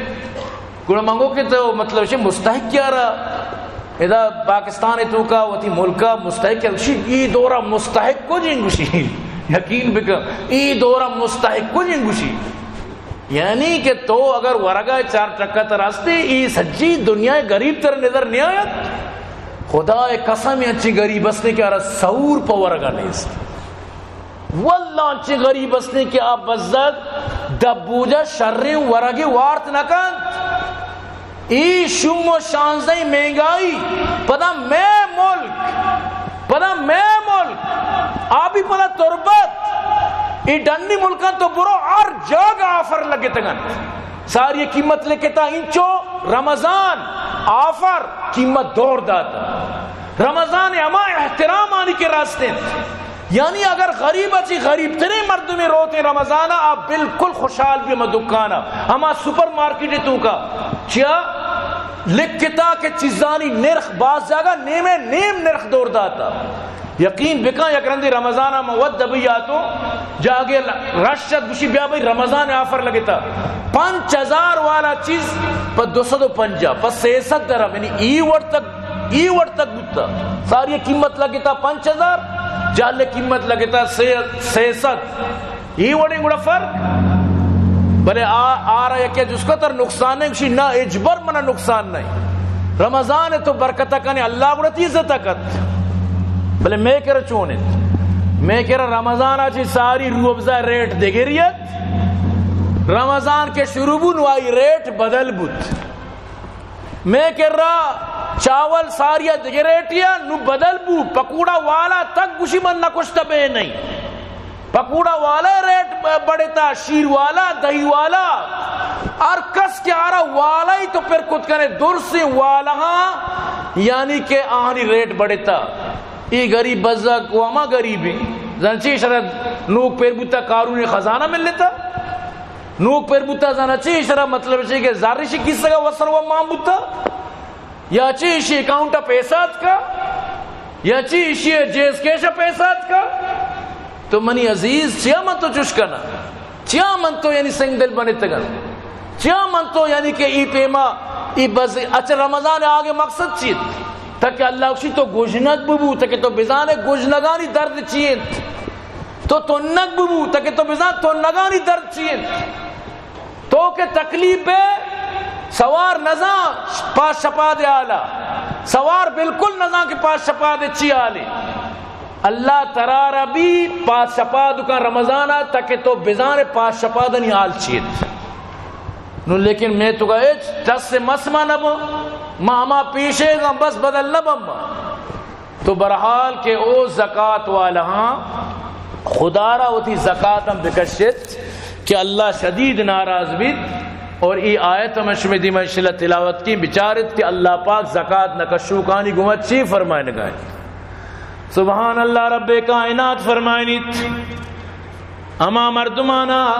گڑا من گو کہ تو مطلب شے مستحق کیا را؟ ادا پاکستان توکا وتی ملکا مستحق کیا؟ گوشی، ای دورا مستحق کو جن گوشی۔ یقین بکن، ای دورا مستحق کو جن گوشی۔ یعنی کہ تو اگر ورگا چار ٹکا تر ہستی، ای سجی دنیا غریب تر نظر نہیں آیت۔ خدا قسم، انچی غریب ہستی کہ ارا سور پہ ورگا نیست۔ واللہ انچیں غریب ہستیں کہ آ بزگ دبوجہ شریں ورگے وارت نہ کنت۔ ای شوم و شانزدہ مہنگائی، پدا مئے ملک، پدا مئے ملک، آ بھی پدا تربت، ای ڈنی ملکاں تو برو ہر جاگہ آفر لگتگ انت۔ ساری قیمت لکھتا انچو، رمضان آفر، قیمت دور داتا۔ رمضان ہما احترام آنی کہ راست انت۔ یعنی اگر غریب اچی غریب ترین مردمی روتیں رمضان آ بالکل خوشحال بھی ہما دکان آ، ہما سپر مارکیٹ توکا، چیا لکھتا کہ چیزانی نرخ باز جاگہ نیمے نیم نرخ دور داتا۔ یقین بکن، یک رندی رمضان ء من وت دبئی آتوں، جاگے ل-، رش ات، گوشی، بیا بھئی، رمضان آفر لگتا، پنچ ہزار والا چیز پہ دو سد و پنجاہ، پہ سے سد درہم، یعنی ای وڑ تک، ای وڑ تک بوتا۔ ساری قیمت لگتا پنچ ہزار، جہل قیمت لگتا سے، سے سد۔ ای وڑیں گڑا فرق۔ بلے آ، آرا یکے جست کت ترا نقصان نہیں، گوشی، نہ، ہچبر منا نقصان نہیں۔ رمضان ء تو برکت کنے، اللہ گڑا تی عزت کت۔ بلے مے کرا چون انت؟ مے کرا رمضان ء چی ساری روح افزا ریٹ دگری ات۔ رمضان کہ شروع بو، نو آئی ریٹ بدل بوت۔ مے کرا چاول ساری ء دگہ ریٹے ء، نو بدل بو۔ پکوڑا والا تک گوشی من نہ کشتہ بے نہیں۔ پکوڑا والا ریٹ ب-، بڑھتا، شیر والا، دہی والا، ہر کس کہ آرا والا ہی تو پر کت کنے، درسیں والا ہاں، یعنی کہ آہانی ریٹ بڑھتا۔ ای غریب بزگ و ہما غریب ہیں۔ زن چی شرط نوک پر بوتا، قارون خزانہ مل لیتا۔ نوک پر بوتا، زن چی شرط مطلب چی کہ زارشی کس کا وسر و مان بوتا۔ یا چی ایشی اکاؤنٹ ء پیسہ اتکا، یا چی ایشی جیز کیش ء پیسہ اتکا۔ تو منی عزیز، چیا من تو چش کنا؟ چیا من تو یعنی سنگ دل بنتگن؟ چیا من تو، یعنی کہ ای پیما، ای بس اچ رمضان آگے مقصد چیت؟ تاکہ اللہ اکشی تو گژنگ ببو، تاکہ تو بزانے گژنگانی درد چی انت۔ تو تنگ ببو، تاکہ تو بزان تنگانی درد چی انت۔ تو کہ تکلیف بے، سوار نزان پاس شپاد حالا، سوار بالکل نزان کہ پاس شپاد چی حالے۔ اللہ ترا را بھی پاس شپاد کن رمضان ء، تاکہ تو بزانے پاس شپادنی حال چیت۔ نو لیکن میں تو کا ہچ ٹس مس ما نہ بو، ما ہما پیشے گا بس بدل نہ بم۔ تو بہرحال کہ او زکات والا ہاں، خدا را وتی زکات ہم بکشت کہ اللہ شدید ناراض بیت۔ اور ای آیت ہم شمی دیما انشاءاللہ تلاوت کی، بچارت کہ اللہ پاک زکات نکشوکانی گوما چی فرمائنگا انت۔ سبحان اللہ، رب کائنات فرمائنیت، ہما مردمانا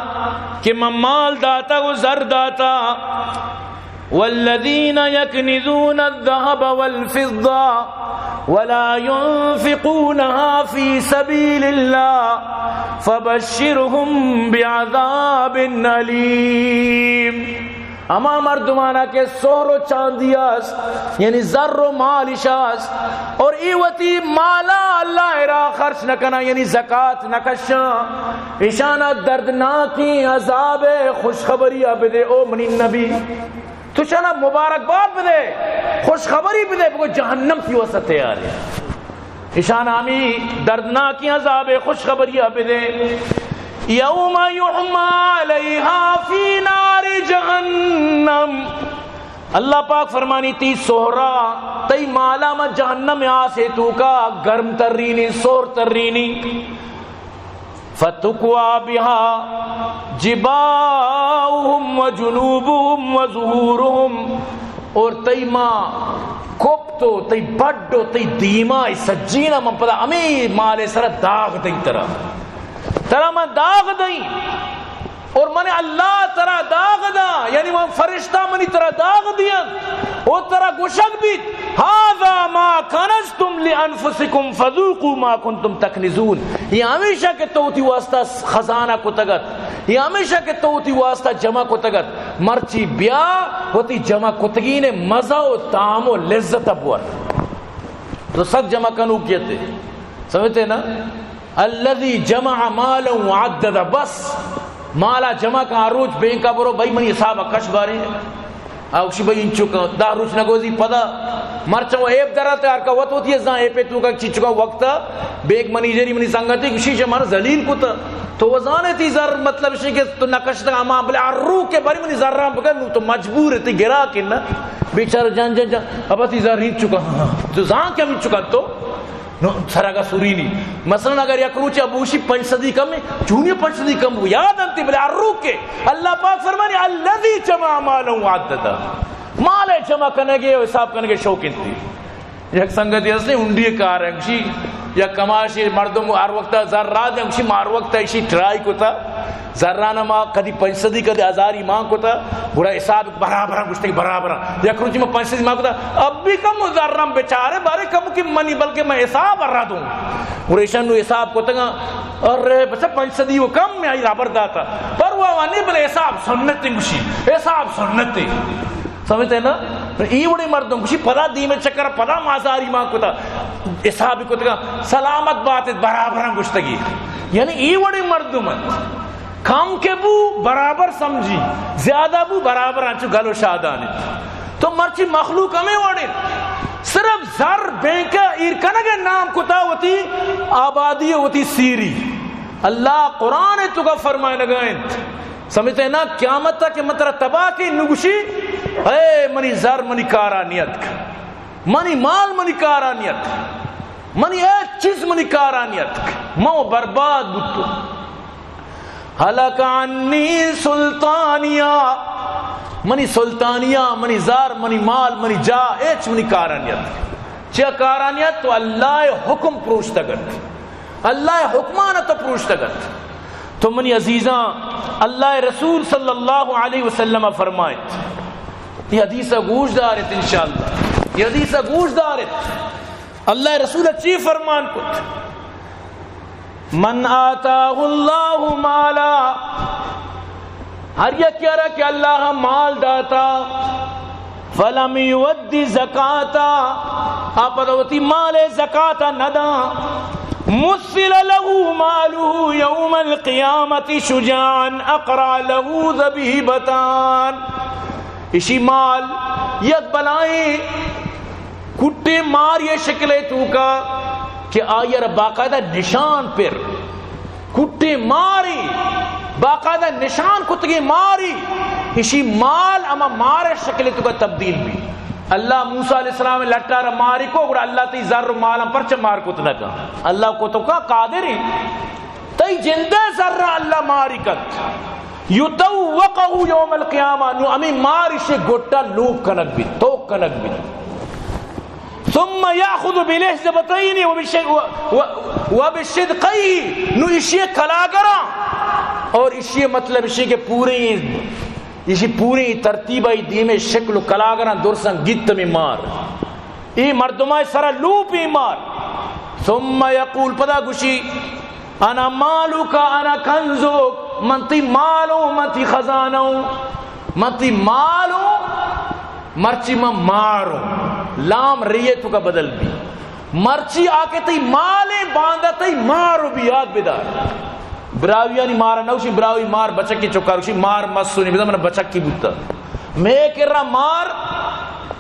کہ من مال داتا و زر داتا، والذین یکنزون الذهب والفضة ولا ينفقونها في سبيل الله فبشرهم بعذاب أليم۔ ہما مردمانا کہ سہر و چاندی است، یعنی زر و مال اش است، اور ای وتی مالا اللہ را خرچ نہ کنا، یعنی زکات نہ کشاں، اشانا دردناکیں عذاب خوشخبری بدے۔ او منی نبی، تو شانا مبارکباد بدے، خوشخبری بدے، بگو جہنم تی واسطہ تیار ہے۔ اشان ہمی دردناکیں عذاب خوشخبری بدے۔ یوم یحمی علیها فی نار جہنم۔ اللہ پاک فرمانی، تی سہرا، تئی مالا ما جہنم آسے توکا گرم ترینی، سہر ترینی۔ فتکوی بها جباههم وجنوبهم وظهورهم، اور تئی ما کپت و تئی بڈ و تئی دیما، ای سجینا من پدا ہمیں مال سر داغ دیں ترا، ترا من داغ دیں۔ اور من اللہ ترا داغ دا، یعنی من فرشتہ منی ترا داغ دیاں، او ترا گوشگ بیت، هذا ما کنزتم لانفسکم فذوقوا ما کنتم تکنزون۔ یہ ہمیشہ کہ تو وتی واسطہ خزانہ کتگت، یہ ہمیشہ کہ تو وتی واسطہ جمع کتگت، مرچی بیا وتی جمع کتگین مزہ و طعم و لذت بور۔ تو سک جمع کنوکیتے، سمجھتے نا؟ الذي جمع مالا وعدده، بس مالا جمع کن، ہر روچ بینکا برو، بھئی منی حساب کش بارے۔ آ گوشی بھئی انچو کن، دہ روچ نگوزی پدا مرچاں و ایپ درات، ہر کا وت وتی زان ایپے توکا چیچکا وقتا بینک منیجری منی سنگتی گوشی چہ مارا ذلیل کتا۔ تو و زانے تی زر مطلب شی کہ تو نکشتا ہما، بلے ہر رو کہ بری منی زراں بگر، نو تو مجبور تی گرا کن نا۔ بیچارہ جان جان جان، ابا تی زر انچو کن، ہاں، ہاں۔ تو زان کہ انچو کن تو نو سرگا سورینی۔ مثلاً اگر یک روچے ابوشی پنچ صدی کم ہے، چونی پنچ صدی کم ہو، یاد انتی، بلے ہر روکے اللہ پاک فرمانی، الذي جمع مالا وعدده، مال جمع کنگے و حساب کنگے شوق انتی۔ یک سنگتی ہستے، ہنڈی کار ہے، گوشی، یک کماشے مردم ہر وقت زر را دیں، گوشی، ما ہر وقت ایشی ٹرائی کتا، زرانا ما کدی پنچ صدی، کدی ہزاری مان کتا، گڑا حساب برابر گوشتے کہ برابر۔ یک روچی ما پنچ صدی مان کتا، اب بھی کم زرم بیچارے بارے کم کہ منی، بلکہ میں حساب را دوں۔ گڑا ایشان نو حساب کتگا، ارے بچا پنچ صدی و کم میں آئی رابر داتا۔ پرواہ نہیں، بلے حساب سنت گوشی، حساب سنت۔ سمجھتے نا؟ ای وڑے مردم گوشی پدا دیم چکر، پدا مازاری مان کتا، حساب کتگا، سلامت بات، برابر گوشتگی۔ یعنی ای وڑے مردم انت۔ کم کہ بو برابر سمجھی، زیادہ بو برابر انچو گل و شادان انت۔ تو مرچی مخلوق ہمیں وڑ انت، صرف زر بینک ایر کنگ نام کتا وتی آبادی وتی سیری۔ اللہ قرآن توکا فرمائنگا انت، سمجھتے نا، قیامت تک کہ من ترا تباہ کی نگوشی، اے منی زر منی کارا نیتک، منی مال منی کارا نیتک، منی ہچ چیز منی کارا نیتک، من برباد بوتو۔ هلك عني سلطانيه، منی سلطانیہ، منی زر، منی مال، منی جاہ، ہچ منی کارا نیت۔ چیا کارا نیت؟ تو اللہ حکم پروشتگت، اللہ حکمان تو پروشتگت۔ تو منی عزیزاں، اللہ رسول صلی اللہ علیہ وسلم فرمائت، یہ حدیث گوش دارت انشاءاللہ، یہ حدیث گوش دارت۔ اللہ رسول چی فرمان کت؟ من آتاه الله مالا، ہر یکے ءَ را کہ اللہ ءَ مال داتا، فلم یؤد زکاتا، آ پدا وتی مال ءِ زکات ءَ نہ داں، مثل له ماله یوم القیامة شجاعا اقرع له ذبیبتان، اشی مال یک بلائیں کٹیں مارے ءِ شکل ءِ توکا کہ آئی ءَ را باقاعدہ نشان پر، کٹیں مارے، باقاعدہ نشان کتگیں مارے، اشی مال ہما مار ءِ شکل ءِ توکا تبدیل بی۔ اللہ موسیٰ علیہ السلام ءِ لٹ ءَ را مارے کو، گڑا اللہ تئی زر و مالاں پرچہ مار کت نہ کن؟ اللہ کت کا، قادر ایں۔ تئی جند ءِ زر ءَ اللہ ماری کنت۔ یطوقه یوم القیامة، نو ہمے مار اشی گٹ ءَ لوپ کنگ بیت، توک کنگ بیت۔ ثم یأخذ بالحجبتین و بش-، و، و، و بشدقیه، نو اشی کلاگراں اور اشی مطلب اشی کہ پوری، اشی پوری ترتیب ءَ دیم ءِ شکل و کلاگراں درساں گیت ہمے مار۔ اے مردماں سرا لوپ ایں مار۔ ثم یقول، پدا گوشی، انا مالک انا کنزک، من تئی مال اوں، من تئی خزانہ اوں، من تئی مال اوں، مرچی من مار اوں۔ لام رے ءِ توکا بدل بی۔ مرچی آ کہ تئی مال ایں، باندا تئی مار بی، یاد بدار۔ براہوئیانی مار نہ گوشی، براہوئی مار بچکی چکا گوشی، مار مسونی، بزاں من بچکی بوتا۔ مئے کرا مار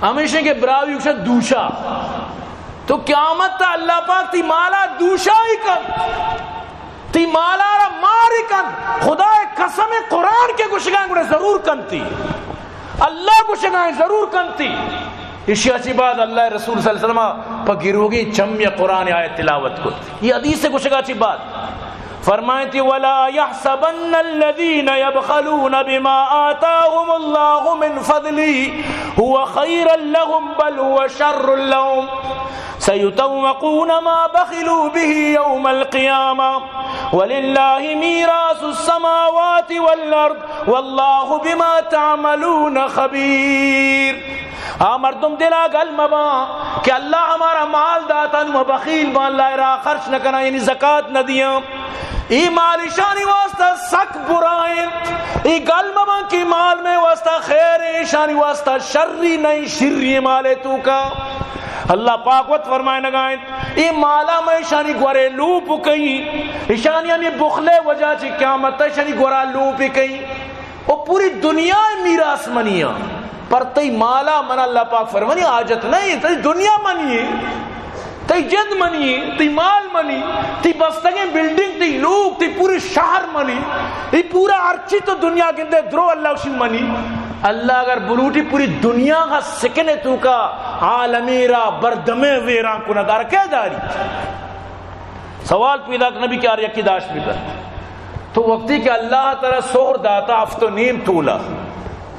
ہمیش ایں کہ براہوئی گوشن دوشا۔ تو قیامت ءَ اللہ پاک تئی مالا دوشائی کنت، تئی مالا را ماری کنت۔ خدا ءِ قسم، قرآن کہ گوشگا ایں گڑا ضرور کنتی، اللہ گوشگا ایں ضرور کنتی۔ اشی ءَ چہ بعد اللہ ءِ رسول صلی اللہ علیہ وسلم ءَ پہ گروگیں چمی ءَ قرآن ءِ آیت تلاوت کت۔ اے حدیث ءِ گوشگا چہ بعد فرمائیتی، ولا يحسبن الذين يبخلون بما آتاهم الله من فضله هو خيرا لهم بل هو شر لهم سيطوقون ما بخلوا به يوم القيامة ولله ميراث السماوات والأرض والله بما تعملون خبير۔ آ مردم دلا گل مباں کہ اللہ ہمارا مال داتا، نو ما بخیل باں، اللہ ءِ راہ خرچ نہ کناں، یعنی زکات نہ دیاں۔ اے مال ایشانی واسطہ سک برا انت۔ اے گل مباں کہ مال مئے واسطہ خیر ایں، ایشانی واسطہ شری نہ ایں، شری ایں مال ءِ توکا۔ اللہ پاک وت فرمائنگا انت، اے مالا من ایشانی گورے لوپ کئیں، ایشانی ہمے بخل ءِ وجہ چہ قیامت ءَ ایشانی گورا لوپ کئیں۔ او پوری دنیا ءِ میراث منی آں، پر تئی مالا من اللہ پاک فرمانی حاجت نہ ایں، تئی دنیا منی ایں، تئی جند منی ایں، تئی مال منی، تئی بستگیں بلڈنگ، تئی لوگ، تئی پوری شہر منی، اے پورا ہرچی تو دنیا گندے درو اللہ اشی منی۔ اللہ اگر بلوٹی پوری دنیا کا سکن توکا عالمی را بردمے ویران کنگ ءَ را کئے داری؟ سوال پیدا نبی کہ ہر یکی داشت بکن۔ تو وقتی کہ اللہ ترا سہر داتا ہفت و نیم تولہ،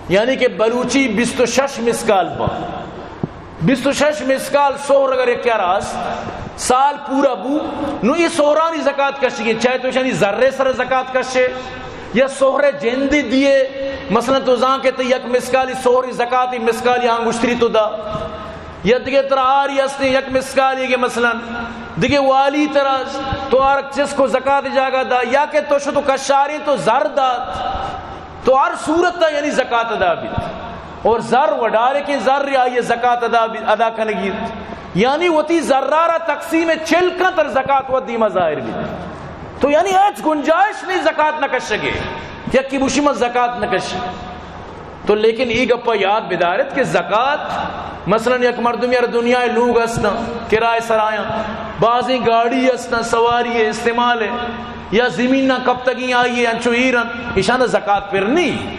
یعنی کہ بلوچی بیست و شش مسکال با، بیست و شش مسکال سہر اگر یکی ءَ را است، سال پورا بو، نو اے سہرانی زکات کشگی، چاہے تو ایشانی زر ءِ سر زکات کشے یا سہر ءِ جندی دیے، مثلاً تو زان کہ تئی یک مسکالی سہری زکاتی مسکالی آنگشتری تو دا، یا دگہ ترا آری استیں یک مسکالی کہ مثلاً دگہ والی ترا است، تو آرک چست کو زکات جاگہ دا، یا کہ تو شتو کشاریں تو زر دات، تو ہر صورت ءَ یعنی زکات ادا بیت۔ اور زر وڈارے کہ زر آئی زکات ادا بی-، ادا کنگی انت۔ یعنی وتی زرارا تقسیم چل کن تر زکات و دیما ظاہر بیت۔ تو یعنی ہچ گنجائش نہیں زکات نہ کشگے۔ یکی بوشی من زکات نہ کشی۔ تو لیکن ای گپا یاد بدارت کہ زکات، مثلاً یک مردمی ہر دنیا لوگ ہستاں، کرائے سرایاں، بازیں گاڑی ہستاں، سواری ہے، استعمال ہے، یا زمین نہ کپتگی آئی ہے، انچو ایرن، ایشان زکات پر نہیں۔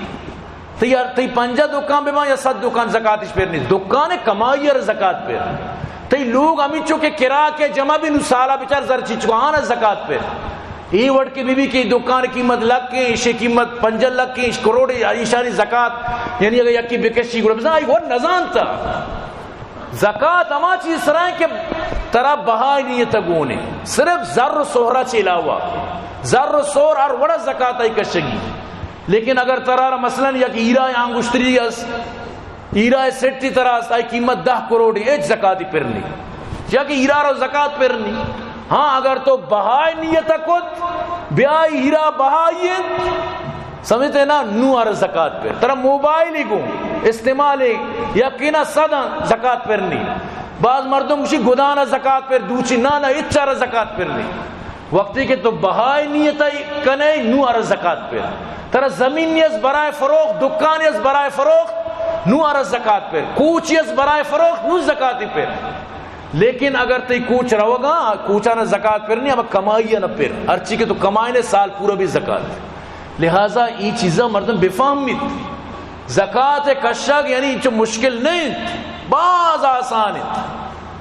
تئی ہر، تئی پنجاہ دکان بباں یا صد دکان، زکاتش پر نہیں۔ دکان کمائی ہر زکات پر۔ تئی لوگ ہمینچو کہ کرا کے جمع بھی نو سالا بچار زر چچکو آنا زکات پر۔ اے وڑ کہ بی بی کہ دکان قیمت لکھ ایں، ایشی قیمت پنجاہ لکھ ایں، ایش کروڑ ایں، ایشانی زکات، یعنی اگر یکی بکشی گڑا بزاں آئی وہ نزانتا۔ زکات ہما چیز سرائیں کہ ترا بہائی نیت گونے، صرف زر و سہرا چے علاوہ، زر و سہر ہر وڑا زکات آئی کشگی۔ لیکن اگر ترا را مثلاً یک ہیرا انگشتری اس، ہیرا سیٹی ترا است، آئی قیمت دہ کروڑ، ہچ زکاتی پر نہیں۔ یا کہ ہیرا رو زکات پر نہیں۔ ہاں، اگر تو بہائی نیت کت، بیا ہیرا بہائی انت، سمجھتے نا؟ نوں ارس زکات پر۔ ترا موبائل ای گوں استعمال ای، یقینا صد زکات پر نی۔ باز مردم گوشی گدانا زکات پر دوچی، نا نا، اچ ارس زکات پر نی۔ وقتی کہ تو بہائی نیت ای کنے، نوں ارس زکات پر۔ ترا زمین نیست برائے فروخت، دکان نیست برائے فروخت، نوں ارس زکات پر۔ کوچ نیست برائے فروخت، نوں زکاتی پر۔ لیکن اگر تئی کوچ روگا، کوچانا زکات پر نی، اما کمائی نا پر۔ ہرچی کہ تو کمائنے سال پورا بی زکات۔ لہذا ای چیزاں مردم بفہمیت۔ زکات کشگ یعنی چو مشکل نہ انت، باز آسان انت۔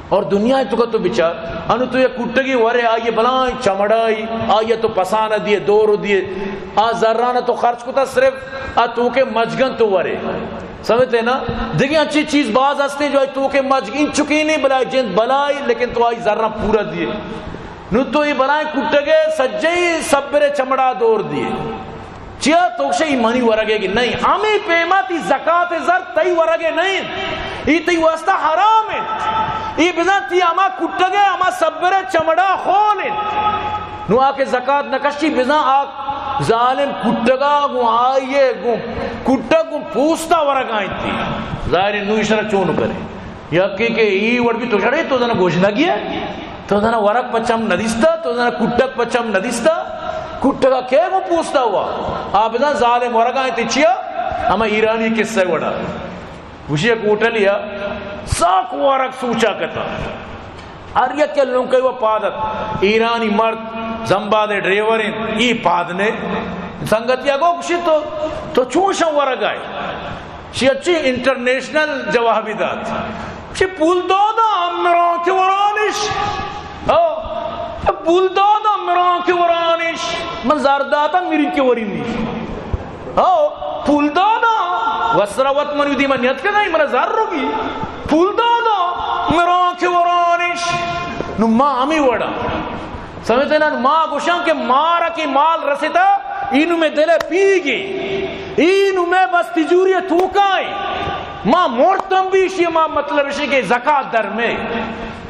اور دنیا تو کا تو بچار، انو تو یک کٹگی ورے، آئیے بلائیں چمڑائی، آئیے تو پسانہ دیے، دور دیے، آ زرانا تو خرچ کتا، صرف آ تو کے مجگن تو ورے۔ سمجھتے نا؟ دیکھیں، اچھی چیز باز ہستے جو آئی تو کے مجگ انچکے نہیں، بلائے جند بلائی، لیکن تو آئی زراں پورا دیے۔ نو تو ای بلائیں کٹگے سجئی سبرے چمڑا دور دیے۔ چیا؟ تو شئی منی ورگے کہ نہیں، ہمیں پیما تی زکات زر تئی ورگے نہیں، ای تئی واسطہ حرام ہے۔ ای بزن تی ہما کٹگے، ہما سبرے چمڑا خول ہے۔ نو آ کہ زکات نہ کشی، بزاں آ ظالم کٹگا گوں آئیے گوں کٹگ گوں پوستا ورگ آئیں تی۔ ظاہر ہے نو اشرا چون کرے؟ یکی کہ ای وڑ بھی تو شڑے، تو زنا گوشنگی ہے، تو زنا ورگ پچم ندیستا، تو زنا کٹگ پچم ندیستا۔ کٹگا کے گوں پوستا ہوا؟ آ بزاں ظالم ورگ آئیں تی۔ چیا؟ ہما ایرانی قصہ وڑا۔ گوشی یک ہوٹلیا ساک ورگ سوچا کتا۔ ہر یک کے لنکے و پادت۔ ایرانی مرد زمبادے ڈریور انت، ای پاد نے۔ سنگتیا گو گوشی تو، تو چون شن ورگ آئے؟ شی اچھی انٹرنیشنل جوابی دات۔ شی پول دادا مران کے ورانش۔ او، پول دادا مران کے ورانش۔ من زر داتا میری کے ورینی۔ ہو، پول دادا، وسرا وت منی دیما نیت کنائی، منا زر روگی۔ پول دادا، مران کے ورانش۔ نو ما ہمی وڑا۔ سمجھتے نا؟ ما گوشاں کہ مارا کی مال رسیتا، اینو میں دل پیگی۔ اینو میں بس تجوری توکائی۔ ما مرتم بیشی، ما مطلب شی کہ زکات در میں۔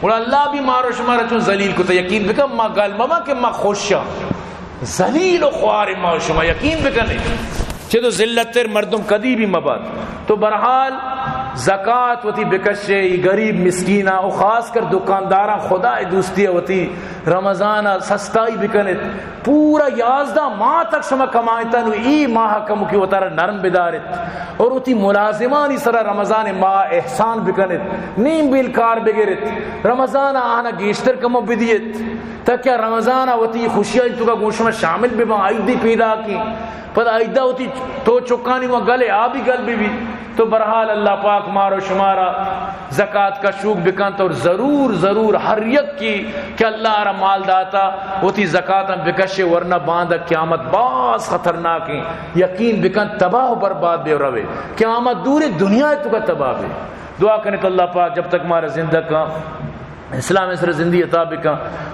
اور اللہ بھی مارو شمارا چون ذلیل کو تو یقین بکن، ما گل مما کہ ما خوشاں۔ ذلیل و خوار ما و شما یقین بکنے، چہ تو ذلت تر مردم کدی بھی مبات۔ تو بہرحال زکات وتی بکشے، ای غریب مسکیناں و خاص کر دکانداراں خدا دوستی وتی رمضان سستائی بکنت۔ پورا یازدہ ماہ تک شما کمائتا، نو ای ماہ کم کی وتارا نرم بدارت اور وتی ملازمانی سرا رمضان ماہ احسان بکنت، نیم بیل کار بگرت، رمضان آنا گیشتر کمو بدیت۔ تاکہ رمضان ء وتی خوشیانی توکا گوں شما شامل بہ باں، عیدی پیداکیں، پدا عیدا وتی تو چکانی ما گلے آ بھی گل بہ بی۔ تو بہرحال اللہ پاک مارو شمارا زکات کشوک بکنت اور ضرور ضرور ہر یکی کہ اللہ را مال داتا وتی زکاتاں بکشے، ورنہ باندا قیامت باز خطرناکیں، یقین بکنت تباہ و برباد بے روے، قیامت دورے دنیا توکا تباہ بے۔ دعا کنت اللہ پاک جب تک مارا زندہ کن اسلام سر زندگی عطا بکن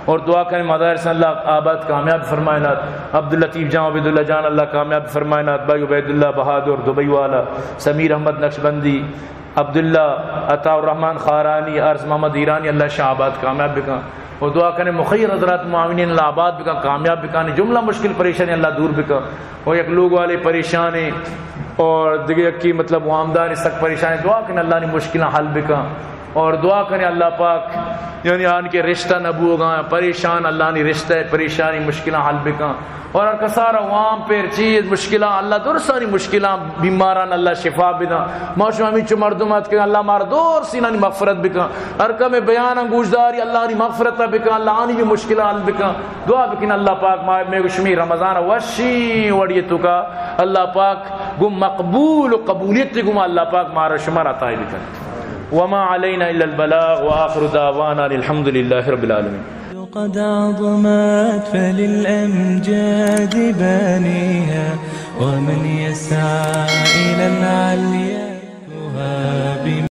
اور دعا کریں مدارس اللہ آباد کامیاب فرمائنات، عبداللطیف جان، عبیداللہ جان اللہ کامیاب فرمائنات، بھائی عبیداللہ بہادر دبئی والا، سمیر احمد نقشبندی، عبداللہ عطا الرحمن خارانی، عرض محمد ایرانی اللہ شاہ آباد کامیاب بکن اور دعا کریں مخیر حضرات معاونین اللہ آباد بکن، کامیاب بکن، جملہ مشکل پریشانی اللہ دور بکن اور یک لوگ والے پریشان ہیں اور دیگه یکی مطلب وامدار سک پریشان ہیں، دعا کریں اللہ نے مشکلیں حل بکن۔ اور دعا کریں اللہ پاک یعنی آن کے رشتہ نہ بوگا پریشان، اللہ نی رشتہ پریشانی مشکلاں حل بکن۔ اور ہر کسارا وام پیر چیز مشکلاں، اللہ درسانی مشکلاں، بیماران اللہ شفا بدن۔ ما شما ہمینچو مردم ات کہ اللہ مارا درسینانی مغفرت بکن۔ ہر کم بیان گوشداری اللہ نی مغفرت بکن، اللہ آنی بھی مشکلاں حل بکن۔ دعا بکن اللہ پاک ما میں شمی رمضان وشی وڑی توکا اللہ پاک گو مقبول و قبولیت گو اللہ پاک مارا شما عطا بکن۔ وما علينا إلا البلاغ، وآخر دعوانا أن الحمد لله رب العالمين. قد عظمت فللأمجاد بانيها، ومن يسعى إلى العليا